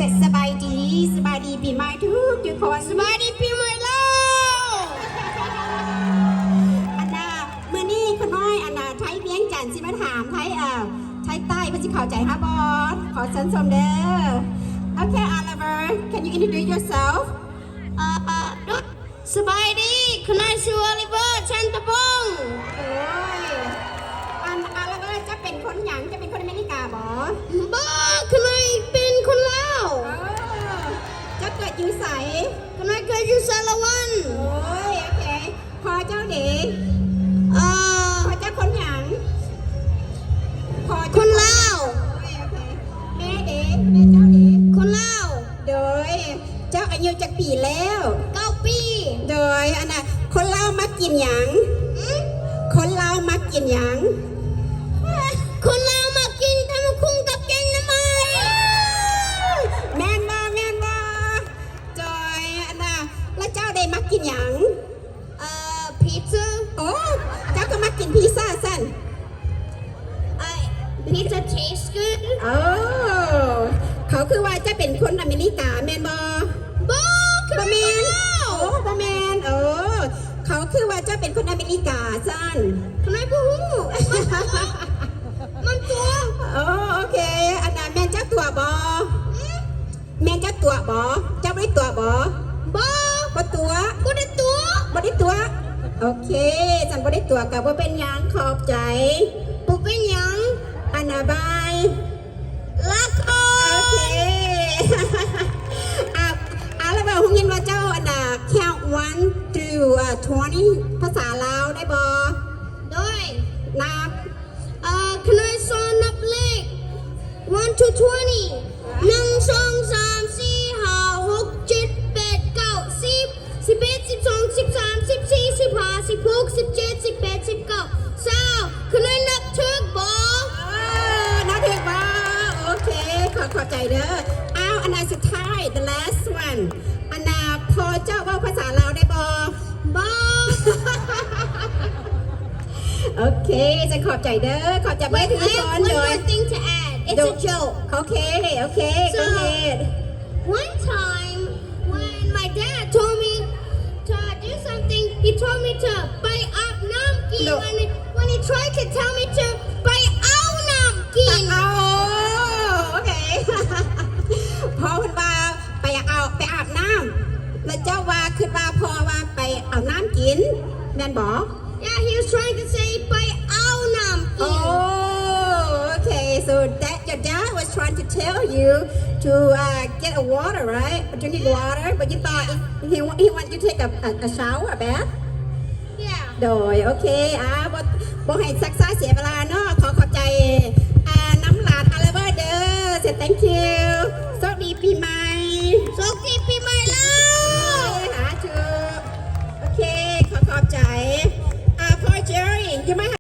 ສະບາຍດີ ສະບາຍດີປີໃໝ່ທຸກໆຄົນ ສະບາຍດີປີໃໝ່ລາວ. ອັນນ່າ ມື້ນີ້ຂ້ານ້ອຍ ອັນນ່າ ໄທວຽງຈັນ ຊິມາຖາມໄທ ເອີ ໄທໃຕ້ ເພິ່ນຊິເຂົ້າໃຈເຮົາບໍ່? ຂໍເຊີນຊົມເດີ. Okay, Oliver, can you introduce yourself? ເອີ ສະບາຍດີ ຂ້ານ້ອຍຊື່ໂອລິເວີ ຈັນຕະວົງ. ໂອ້ຍ ອັນ ໂອລິເວີ ເຈົ້າເປັນຄົນຫຍັງ? ເຈົ້າເປັນຄົນອາເມລິກາບໍ່? ບໍ່ ຂ້ານ້ອຍເປັນຄົນລາວ. ເອີ ເຈົ້າເກີດຢູ່ໃສ? ຂ້ານ້ອຍເກີດຢູ່ສາລະວັນ. ໂອ້ຍ ໂອເຄ. ພໍ່ເຈົ້າເດ? ເອີ ພໍ່ເຈົ້າຄົນຫຍັງ? ພໍ່ເຈົ້າຄົນລາວ. ໂອ້ຍ ໂອເຄ. ແມ່ເດ? ແມ່ເຈົ້າເດ? ຄົນລາວ. ໂດຍ ເຈົ້າອາຍຸຈັກປີແລ້ວ? ເກົ້າປີ. ໂດຍ ອັນນ່າ ຄົນລາວມັກກິນຫຍັງ? ຫື? ຄົນລາວມັກກິນຫຍັງ? ຄົນລາວມັກກິນຕຳບັກຫຸ່ງກັບແກງໜໍ່ໄມ້. ແມ່ນບໍ່? ແມ່ນບໍ່? ໂດຍ ອັນນ່າ ແລ້ວເຈົ້າເດມັກກິນຫຍັງ? ເອີ pizza. ໂອ້ ເຈົ້າກໍມັກກິນພິຊຊ່າຊັ້ນ. I, pizza tastes good. ໂອ້ ເຂົາຄືວ່າເຈົ້າເປັນຄົນອາເມລິກາແມ່ນບໍ່? ບໍ່ ຂ້ານ້ອຍເປັນຄົນລາວ. ໂອ້ ບໍ່ແມ່ນ. ໂອ້ ເຂົາຄືວ່າເຈົ້າເປັນຄົນອາເມລິກາຊັ້ນ. ຂ້ານ້ອຍບໍ່ຮູ້. ມັນຕົວະ ມັນຕົວະ. ໂອ້ ໂອເຄ. ອັນນ່າ ແມ່ນເຈົ້າຕົວະບໍ່? ຫື? ແມ່ນເຈົ້າຕົວະບໍ່? ເຈົ້າບໍ່ໄດ້ຕົວະບໍ່? ບໍ່ ບໍ່ຕົວະ. ບໍ່ໄດ້ຕົວະ. ບໍ່ໄດ້ຕົວະ. ໂອເຄ ຊັ້ນບໍ່ໄດ້ຕົວະກໍບໍ່ເປັນຫຍັງ ຂອບໃຈ. ບໍ່ເປັນຫຍັງ. ອັນນ່າ ບາຍ ລາກ່ອນ. ໂອເຄ. ອາ ອາ ແລ້ວເວົ້າ ຮູ້ຍິນວ່າເຈົ້າ ອັນນ່າ count one to twenty ພາສາລາວໄດ້ບໍ່? ໂດຍ ນັບ ເອີ ຂ້ານ້ອຍສອນນັບເລກ one to twenty. ໜຶ່ງ ສອງ ສາມ ສີ່ ຫ້າ ຫົກ ເຈັດ ແປດ ເກົ້າ ສິບ ສິບເອັດ ສິບສອງ ສິບສາມ ສິບສີ່ ສິບຫ້າ ສິບຫົກ ສິບເຈັດ ສິບແປດ ສິບເກົ້າ ຊາວ. ຂ້ານ້ອຍນັບຖືກບໍ່? ເອີ ນັບຖືກບໍ່? ໂອເຄ ຂໍ ຂອບໃຈເດີ. ອ້າວ ອັນອັນສຸດທ້າຍ the last one. ອັນນ່າ ພໍ່ເຈົ້າເວົ້າພາສາລາວໄດ້ບໍ່? ບໍ່. ໂອເຄ ຊັ້ນຂອບໃຈເດີ ຂອບໃຈເບິດທຸກຄົນ. Wait, I have one more thing to add. It's a joke. ໂອເຄ ໂອເຄ go ahead. One time when my dad told me to do something, he told me to ໄປອາບນ້ຳກິນ. When he, when he tried to tell me to ໄປເອົານ້ຳກິນ. ເອົາ ໂອເຄ. ພໍ່ເພິ່ນວ່າ ໄປເອົາ ໄປອາບນ້ຳ ແລ້ວເຈົ້າວ່າ ຄິດວ່າພໍ່ວ່າໄປເອົານ້ຳກິນ ແມ່ນບໍ່? Yeah, he was trying to say ໄປເອົານ້ຳກິນ. Oh, okay. So that your dad was trying to tell you to, uh, get a water, right? Drink water, but you thought he, he want you to take a, a, a shower, a bath? Yeah. ໂດຍ ໂອເຄ ອ່າ ບໍ່ ບໍ່ໃຫ້ຊັກຊ້າເສຍເວລາເນາະ ຂໍຂອບໃຈ